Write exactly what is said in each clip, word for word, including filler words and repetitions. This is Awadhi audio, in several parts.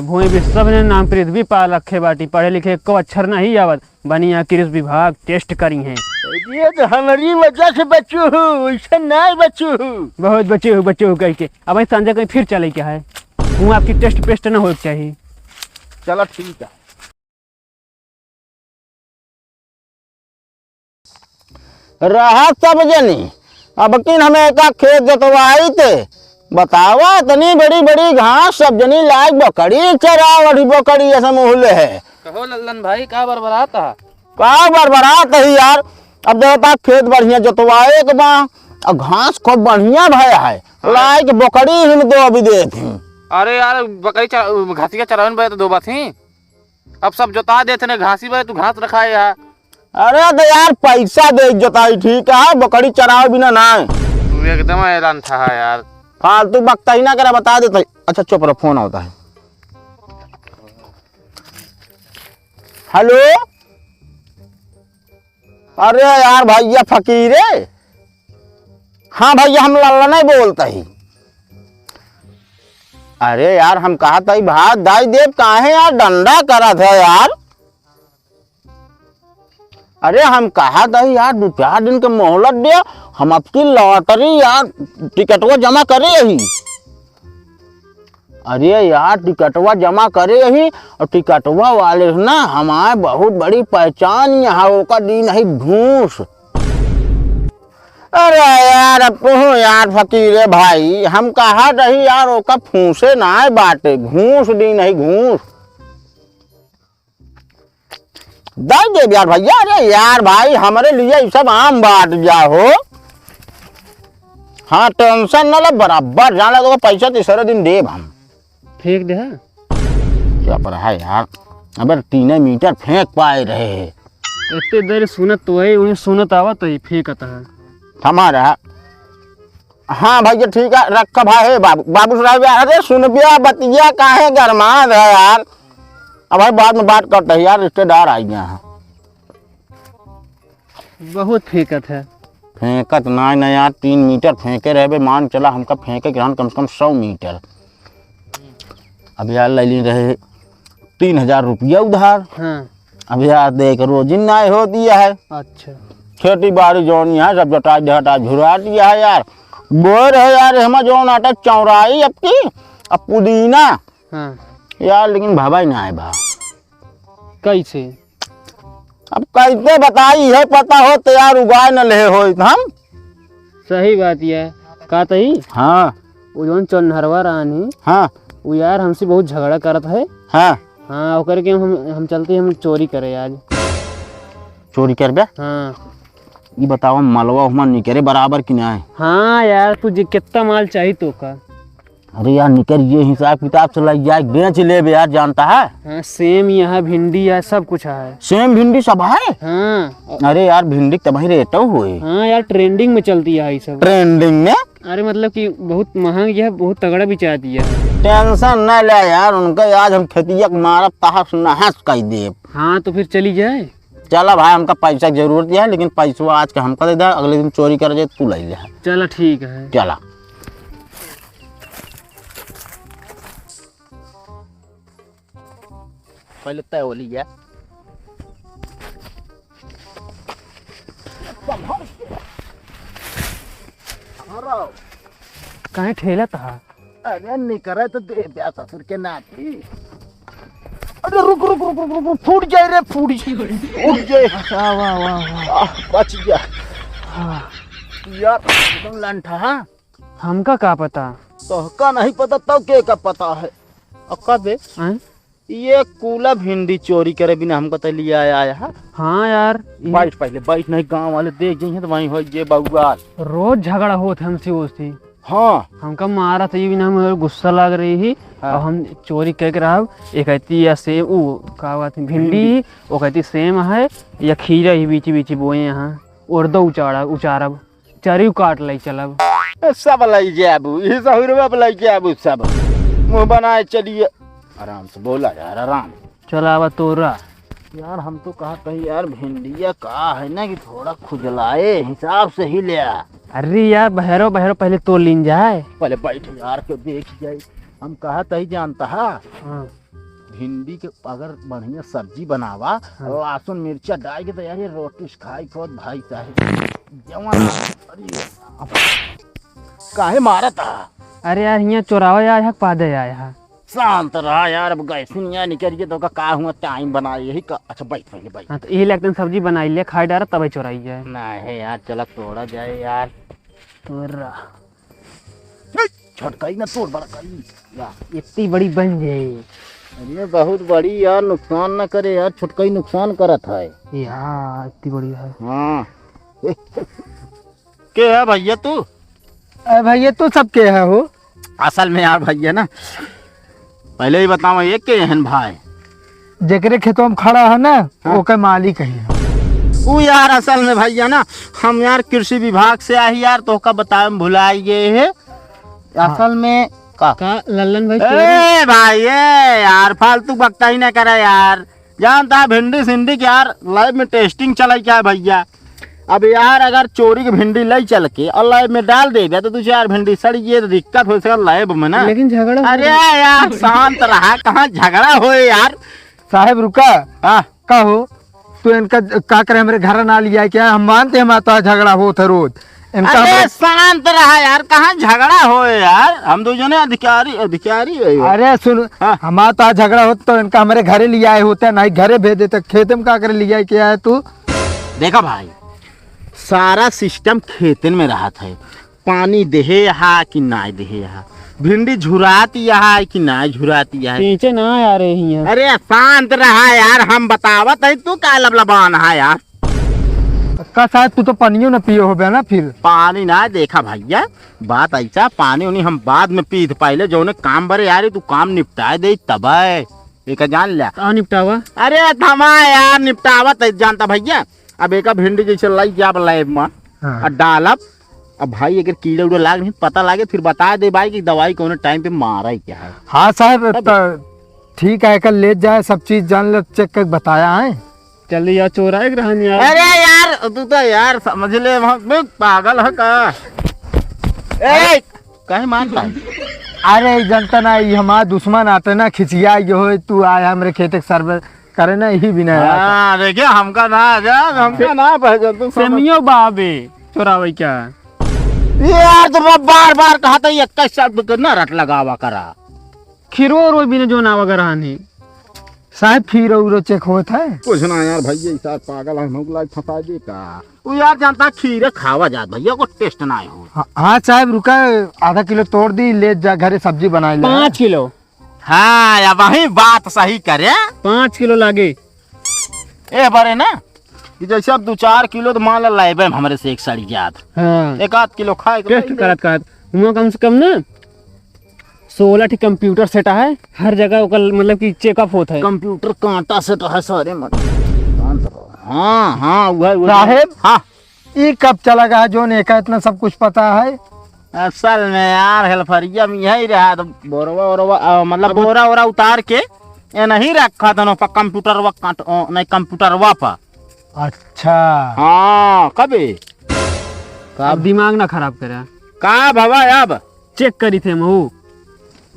भूमि विश्व ने नाम पृथ्वी पाल रखे बाटी, पढ़े लिखे एको अक्षर नहीं आवत, बनिया कृषि विभाग test करी हैं। ये तो हमारी वजह से बचू हूँ, ऐसे नहीं बचू हूँ। बहुत बचे हो, बचे हो कह के। अब भाई संजय कहीं फिर चले क्या है, वहाँ आपकी test paste न हो चाहिए। चलो ठीक है। रहा सब जनी, अब किन हमें एका खेत जोतवाई ते। बतावा, इतनी बड़ी बड़ी घास, सब जनी लाइक बकरी चरावत ही, बकरी ऐसे मुहले है। कहो लल्लन भाई, का बरबरात है? का बरबरात है यार, अब देखता खेत बढ़िया जोतवाए के बा, अब घास खूब बढ़िया भया है, हाँ। लाइक बकरी हिम दो अभी देत ही। अरे यार, बकरी चरा-, घासिया चरावन बे तो दो बात ही। अब सब जोता देत ने, घासी बे, तू घास रखाए हा। अरे तो यार, पैसा दे जोताई ठीक है, बकरी चरावे बिना ना। तू एकदम हैरान था यार। फालतू बकता ही ना करे, बता देते। अच्छा चुप रहो, फोन आवता है। हेलो, अरे यार भैया फकीरे, हाँ भैया, हम लल्ला नहीं बोलता ही। अरे यार, हम कहा था भात दाई देव, काहे यार डंडा करत है यार? अरे हम कहा था यार, दो चार दिन के मोहलत दे, हम आपकी लॉटरी यार टिकटवा जमा करे ही। अरे यार, टिकटवा जमा करे ही और टिकटवा वाले से ना हमारे बहुत बड़ी पहचान यहाँ, ओका दी नहीं घूस। अरे यार, अब तू यार फकीरे भाई, हम कहा रही यार, ओका फूसे ना बाटे, घूस दी नहीं घूस। दे देब यार भैया, अरे यार भाई, हमरे लिए ई सब आम बात जा हो। हाँ, tension न ले, बराबर जान ले, तो पैसा तीसरे दिन देब हम। फेंक दे, हाँ। क्या पर है यार, अबे तीने मीटर फेंक पाए रहे हैं। इतने देर सुनत तो है, उन्हें सुनत आवत तो ही फेंकत है। हमारा हाँ भैया, ठीक है, रख भाई। हे बाबू, बाबू साहब यार, अरे सुन बिया बतिया, काहे गरमात है यार? अब भाई बाद में बात करते हैं यार, रिश्तेदार आ गया है। बहुत फेंकत है। फेंकत ना, ना यार, तीन मीटर फेंके रहबे, मान चला हमका फेंके के रहन कम से कम सौ मीटर। अब यार ले ली रहे तीन हजार रुपया उधार। हाँ। अब यार देख, रोजी नाय हो दिया है। अच्छा। खेती बाड़ी जौन यहाँ सब जटा जटा झुरा दिया है यार। बोर है यार, हम जौन आटा चौराई अब की, अब पुदीना। हाँ। यार लेकिन भावा ही ना है भा। कैसे? अब कैसे बताई है, पता हो तो यार उगाए न ले हो हम। सही बात है। का तही? हाँ। वो जौन चौन्हरवा रानी, हाँ। वो यार हमसे बहुत झगड़ा करत है। हाँ। हाँ, ओकर के हम, हम चलते हम चोरी करे आज। चोरी करबे? हाँ। ई बतावा, मलवा हुमा निकरे बराबर कि नाय? हाँ यार, तू जे कितना माल चाही तो का? अरे यार, निकर ये हिसाब किताब से लग जाए, बेच लेबे यार, जानता है? हाँ, सेम यहाँ भिंडी है, सब कुछ है। सेम भिंडी सब है? हाँ। अरे यार, भिंडी के तबही रेटो होए। हाँ यार, trending में चलती है ये सब। Trending में? अरे मतलब कि बहुत महंग है, बहुत तगड़ा बिचाती है। Tension ना ले यार, उनका आज हम खेतिया के मारब तहस नहस कर देब। हाँ, तो फिर चली जाए। चला भाई, हमका पैसा के जरूरत है, लेकिन पैसवा आज के हमका दे दे, अगले दिन चोरी करे जाए, तू ले ले। चला ठीक है। चला। पहले तय हो ली है। काहे ठेलत हा? अरे निकरे तो दे ब्या ससुर के नाती। अरे रुक, रुक, रुक, रुक, रुक, फूट जाए रे, फूट जाए, फूट जाए। वाह, वाह, वाह, वाह। आह, बच गया। हाँ। यार, एकदम लंठा, हाँ? हमका का पता? तोहका नहीं पता, तब के का पता है? अब का बे? हैं? ये कूला भिंडी चोरी करे बिना हमका तो लिया आया है। हाँ यार, ये बैठ पहले, बैठ, नहीं गाँव वाले देख जाइए तो वहीं हो ये बउआ। रोज झगड़ा होत हमसे उससे। हाँ। हमका मारा था, ये बिना हमें गुस्सा लग रही ही। हाँ। अब हम चोरी करके रहब, एक कहती या सेम, ऊ, का बात है, भिंडी, भिंडी। वो कहती सेम है, या खीरा ही बीची बीची बोए यहाँ, और दो उचारा, उचारब। चरी काट लई चलब। ए, सब लई जाबू, ई सहुरवा पे लई जाबू सब। मुँह बनाए चलिए। आराम से बोला यार, आराम। चल आवा तोरा। यार हम तो कहा कहीं यार भिंडिया का है ना कि थोड़ा खुजलाए हिसाब से ही ले आ। अरे यार बहरो बहरो पहले तो लीन जाए। पहले बैठ यार के देख जाए। हम कहा तही जानता है। हाँ। भिंडी के अगर बढ़िया सब्जी बनावा, हाँ। लहसुन मिर्चा डाल के, तो यार, ये रोटी से खाई खुद भाई साहब। जवान, अरे, काहे मारत हा? अरे यार, हियाँ चोरावे आया है, पादे आया है। शांत रहा यार, अब गैस हियाँ निकल के तो का, का हुआ, टाइम बना यही का। अच्छा, बैठ पहले, बैठ। हाँ, तो यही ले एक दिन सब्जी बनाई ले, खाई डारा, तबे चोराई जाए। नहीं यार, चला तोड़ा जाए यार। तोरा। छोटकाई ना तोड़, बड़ा करी। या। इतनी बड़ी बन जाए। अरे बहुत बड़ी यार, नुकसान ना करे यार, छोटकाई नुकसान करत है। या, इतनी बड़ी है। हाँ। के है भैया तू? अरे भैया, तू सब के है हो? असल में यार भैया ना, पहले ही बताओ, ये के हन भाई? जेकरे खेतवा में खड़ा है ना, हाँ। ओके मालिक है। ऊ यार, असल में भैया ना, हम यार कृषि विभाग से आही यार, तोहका बतावे में भुलाई गए है। हाँ। असल में का? का लल्लन भाई चोरी? ए भाई, ए यार, फालतू बकता ही ना करा यार। जानता है भिंडी सिंडी के यार, live में testing चलाई क्या है भैया? अब यार, अगर चोरी के भिंडी ले चल के और live में डाल देबे, तो दो चार भिंडी सड़ गई, तो दिक्कत हो सके live में ना। लेकिन झगड़ा हो अरे गया। यार, शांत रहा, कहाँ झगड़ा होए यार? साहेब, रुका। हाँ। का हो, तू इनका ज-, का करे, हमरे घर ना लिया क्या? हम मानते हैं, हमारा तो झगड़ा होत है रोज। इनका अरे, हमरे शांत रहा यार, कहाँ झगड़ा होए यार? हम दो जने अधिकारी, अधिकारी है यार। अरे सुन, हाँ। हमारा तो झगड़ा होत तो इनका हमरे घरे लियाए होते, नहीं घरे भेज देते, खेते में का करे लियाए क्या है तू? देखा भाई, सारा system खेतन में रहत है। पानी देहे यहाँ कि नाय देहे यहाँ, भिंडी झुराती यहाँ कि नाय झुराती यहाँ। पीछे ना आ रहे हैं। अरे शांत रहा यार, हम बतावत है, तू का लबलबान है यार? का साहेब, तू तो पानियो न पियो होबे ना फिर? पानी ना, देखा भैया, बात ऐसा, पानी उनी हम बाद में पीत पाइले, जौने काम बरे यार, तू काम निपटाए दे तबे। एका जान ल्या। का निपटावा? अरे थमा यार, निपटावत है, जानता भैया, अब एका भिंडी जैसे लाई जाब live में, हाँ। और डालब, अब भाई अगर कीड़ा उड़ा लाग नहीं पता लागे, फिर बता दे भाई कि दवाई कौन टाइम पे मारा है क्या है। हाँ साहेब, तब त-, ठीक है, कल ले जाए, सब चीज जान ले, check करके बताया है। चल यार, चोराए के रहन यार। अरे यार, तू तो यार समझ ले, हम, मैं पागल है का? ए, काहे मारता है? अरे जनता ना, ये हमारा दुश्मन आते ना, खिसिया ये हो, तू आया हमरे खेते के सर्वे करे ना, यही भी नहीं आता। हाँ, देखिए, हमका ना आ जा, हमका ना पहचान, तू समझ सेमियो बाबे, चोरावे क्या? यार, तो बार बार कहा था, ये इक्कीस शब्द के ना रट लगावा करा। खीरो रो बिना जो ना वगैरह नहीं। साहब, खीरो उरो check होत है? कुछ ना यार, भैया, ई सार पागल है, हमको लाग फंसा दे का? वो यार जानता, खीरे खावा जात भैया, को taste ना हो। हाँ, हाँ साहब, रुका, आधा किलो तोड़ दी, ले जा घरे, सब्जी बनाए ले। पाँच किलो। हाँ, या वही बात सही करे। पाँच किलो लागे। ए बारे ना, कि जैसे अब दो चार किलो तो मान ला लेबे हम हमरे से एक साड़ी याद। हाँ। एक आध किलो खाए के test भाई ले। करत करत। हुआ कम से कम ना सोलह ठी computer set है, हर जगह ओकर मतलब कि checkup होत है। Computer कांटा set है सारे मन। हाँ, हाँ, वह, वह। साहेब, हाँ। ई कब चला गया जोन एका इतना सब कुछ पता है? असल में यार, हेल्परिया में यही रहा, तो बोरवा, ओरवा, अ, मतलब अब बोरा, ओरा उतार के, ये नहीं रखा था ना, पर computer वा काट, अ, नहीं, computer वा पर। अच्छा। हाँ, कबे? अब दिमाग ना खराब करा। का भवा अब? Check करी थे महू।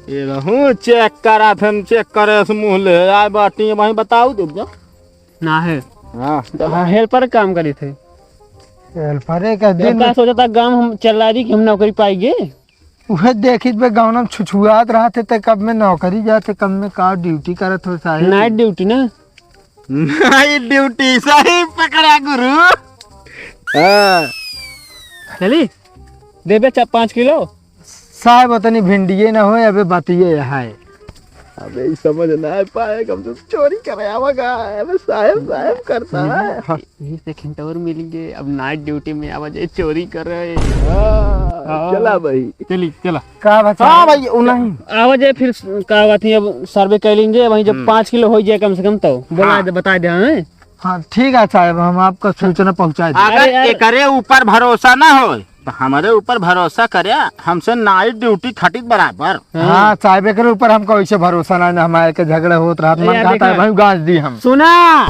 ये रहू check करा थे, हम check करे से मुँह ले आए बाटी, वहीं बताऊ दे जा। ना है। हाँ, चलो। हाँ, helper काम करी थे। Helper का तो दिन का सोचा था गाँव हम चला रही कि हम नौकरी पाएंगे? उहे देखित बे गाँव में छुछुआत रहा थे, ते कब में नौकरी जाते, कब में का duty करत हो साहेब। Night duty ना? Night duty, सही पकड़ा गुरु। हाँ। चली, देबे चा-, पाँच किलो। साहेब, उतनी भिंडिये ना होए, अबे बतिये है। अबे, ई समझ ना पाए, कम से कम चोरी करे आवा का। अबे, साहेब, साहेब करता है। हाँ। यही से घंटोर मिल गए, अब night duty में आवा जाए, चोरी कर रहे। हाँ, हाँ। चला भाई। चली, चला। का बता? हाँ भाई, उ नहीं। आवा जाए फिर, का बात है, अब survey कर लेंगे, वहीं जब हम्म। पाँच किलो हो जाए कम से कम तो बोला हाँ। दे, बता दे, हाँ? हाँ, ठीक है साहब, हम आपका सूचना पहुँचा देंगे। अगर अरे, अरे। एकरे ऊपर भरोसा ना हो, तो हमारे ऊपर भरोसा करे, हमसे night duty खटित बराबर। हाँ। हाँ, साहब, एकरे ऊपर हमको ऐसे भरोसा ना, ना हमारे के झगड़ा होत रहत, अरे, मन यार, कहता है, देखा। भाई, गाज दी हम। सुना,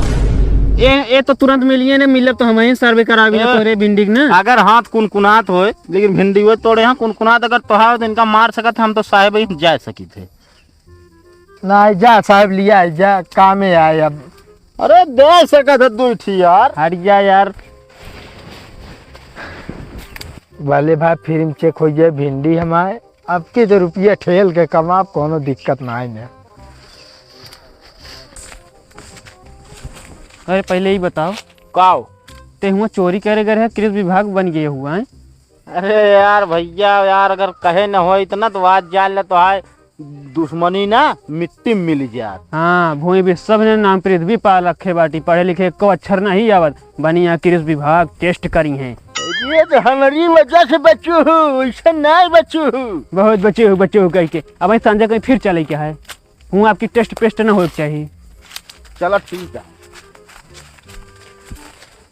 ये, ये तो तुरंत मिलिए ना, मिलब तो हम ही survey करावी ना ए, तोरे भिंडी के ना। अगर हाथ कुनकुनात होए, लेकिन भिंडी वो तोड़े हैं कुनकुनात, अगर तोहार तो इनका मार सकत, हम तो साहब ही जा सकी थे। नाहीं, जा साहब, लिया है, जा, कामे आए अब। अरे, दे सकत है दुइ ठी यार। हट जा यार। भले भाई, फिर चेक होइ जाए भिंडी हमारे, अब के तो रुपया ठेल के कमाब, कौनो दिक्कत नाहीं है। अरे, पहिले ई बताओ, काओ? ते हुआँ चोरी करे गए रहे, कृषि विभाग बन गए हुआ है। अरे यार भइया यार, अगर कहे न होइत ना तो आज जान ले तो आए दुश्मनी ना मिट्टी में मिल जात। हाँ, भूमि विशेषज्ञ ने नाम पृथ्वी पा रखे बाटी, पढ़े लिखे एको अक्षर नहीं आवत, बनिया कृषि विभाग टेस्ट करी हैं। ये तो हमारी वजह से बचू हूँ, ऐसे नहीं बचू हूँ। बहुत बचे हो, बचे हो कह के। अब संजय कहीं फिर चले क्या है? हूँ आपकी टेस्ट पेस्ट ना होए के चाहिए। चलो ठीक है।